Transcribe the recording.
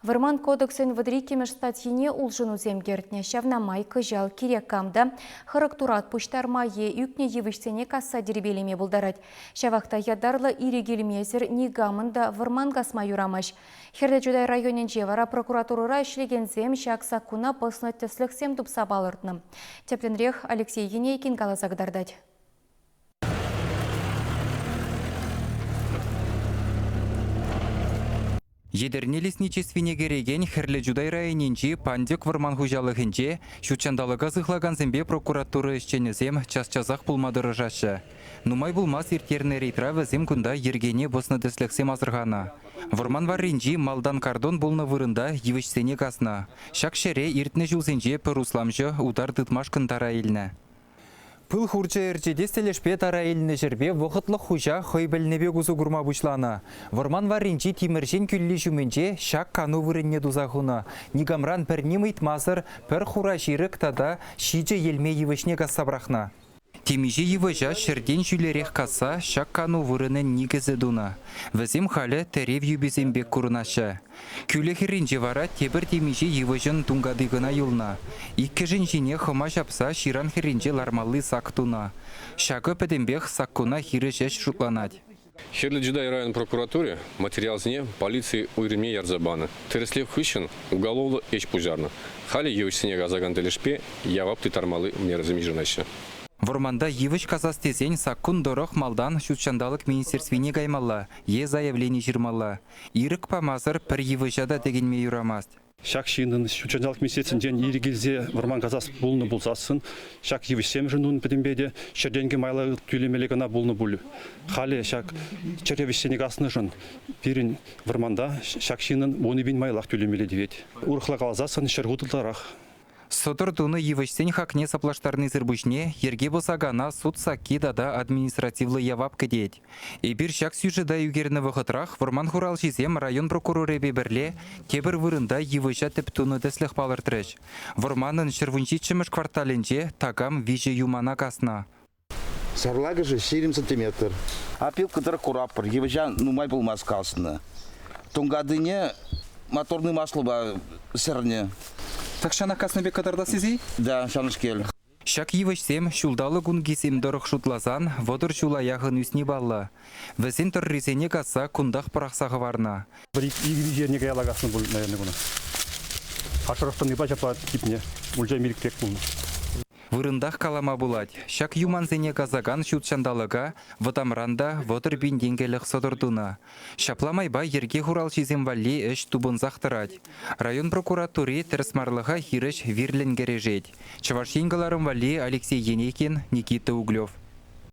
Вӑрман кодексӗн 32-мӗш статйине улшӑнусем кӗртнӗ. Ҫавна май кӑҫал кирек кам та хӑрӑк турат пуҫтарма е ӳкнӗ йывӑҫсене касса тирпейлеме пултарать. Ҫавах та ятарлӑ ирӗк илмесӗр никамӑн та вӑрман касма юрамасть. Хӗрлӗ Чутай районӗнче вара прокуратурӑра ӗҫлекенсем ҫак саккуна пӑснӑ тӗслӗхсем тупса палӑртнӑ. Тӗплӗнрех Алексей Енейкин каласа кӑтартать. Етӗрне лесничествине кӗрекен Хӗрлӗ Чутай районӗнчи Пантьӑк вӑрман хуҫалӑхӗнче ҫутҫанталӑка сыхлакансемпе прокуратура ӗҫченӗсем час-часах пулма тӑрӑшаҫҫӗ. Нумай пулмасть ирттернӗ рейдра вӗсем кунта йӗркене пӑснӑ тӗслӗхсем асӑрханӑ. Вӑрман варринчи малтан картон пулнӑ вырӑнта йывӑҫсене каснӑ. Ҫак ҫӗре иртнӗ ҫулсенче пӗр усламҫӑ утар тытмашкӑн тара илнӗ. Пыл хурчӗ ӗрчетес тӗлӗшпе тара илнӗ ҫӗрпе вӑхӑтлӑх хуҫа хӑй пӗлнӗ пек усӑ курма пуҫланӑ. Вӑрман варринчи тимӗрҫен кӳлли ҫумӗнче ҫак кану вырӑнне туса хунӑ. Никамран пӗр ним ыйтмасӑр пӗр хура ҫирӗк тата ҫичӗ йӗлме йывӑҫне касса пӑрахнӑ. Темиҫе йывӑҫа ҫӗртен ҫӳлерех касса ҫак кану вырӑнӗн никӗсӗ тунӑ. Вӗсем халӗ тӗрев юписем пек курӑнаҫҫӗ. Кӳлӗ хӗрринче вара тепӗр темиҫе йывӑҫӑн тункати кӑна юлнӑ. Иккӗшӗн ҫине хӑма ҫапса ҫыран хӗрринче лармалли сак тунӑ. Ҫакӑ пӗтӗмпех саккуна хирӗҫ ӗҫ шутланать. Хӗрлӗ Чутай район прокуратури материалсене полици уйрӑмне ярса панӑ. Тӗрӗслев хыҫҫӑн уголовлӑ ӗҫ пуҫарнӑ. Халӗ йывӑҫсене касакан тӗлӗшпе явап тыттармалли мерӑсем йышӑнаҫҫӗ. Вӑрманта йывӑҫ касас тесен саккун тӑрӑх малтан ҫут ҫанталӑк министерствине каймалла е заявлени ҫырмалла. Ирӗк памасӑр пӗр йывӑҫа та тӗкӗнме юрамасть. Ҫак ҫыннӑн ҫут ҫанталӑк министерствинчен ирӗк илсе вӑрман касас пулнӑ пулсассӑн ҫак йывӑҫсемшӗн ун пӗтӗмпе те ҫӗртенкӗ майлӑ тӳлемелле кӑна пулнӑ пуль. Халӗ ҫак чӗре вӗҫсене каснӑшӑн пирӗн вӑрманта ҫак ҫыннӑн 10,000 майлах тӳлемелле тивет. Урӑхла каласассӑн 100 хут ытларах. Сӑтӑр тунӑ йывӑҫсен хакне саплаштарнисӗр пуҫне йӗрке пӑсакана суд сакки тата административлӑ явап кӗтет. Эпир ҫак сюжета ӳкернӗ вӑхӑтрах вӑрман хуралҫисем район прокурорӗпе пӗрле тепӗр вырӑнта йывӑҫа тӗп тунӑ тӗслӗх палӑртрӗҫ. Вӑрманӑн 117-мӗш кварталӗнче такам виҫӗ юмана каснӑ. Сарлакӑшӗ 20 сантиметр. Опилка тӑрӑх кураппӑр, йывӑҫа нумай пулмасть каснӑ. Тункатине моторный маслӑпа сӗрнӗ. Тахҫанах каснӑ пек кӑтартас-и? Да, ҫавнашкел. Ҫак йывӑҫсем ҫулталӑк ункисем тӑрӑх шутласан 30 ҫула яхӑн ӳсни паллӑ. Вӗсен тӑррисене касса кунтах пӑрахса хӑварнӑ. Икӗ-виҫӗ эрне каялла каснӑ пуль, наверное, куна. Ашӑрах тӑнипа ҫапла типнӗ, мульча милӗк пек пулнӑ. Вырӑнтах калама пулать, ҫак юмансене касакан ҫут ҫанталӑка вӑтамран та 30 000 тенкӗлӗх сӑтӑр тунӑ. Ҫапла майпа йӗрке хуралҫисем валли ӗҫ тупӑнсах тӑрать. Район прокуратури тӗрӗсмарлӑха хирӗҫ вирлӗн кӗрешет. Чӑваш Ен кӑларӑм валли Алексей Енейкин, Никита Углев.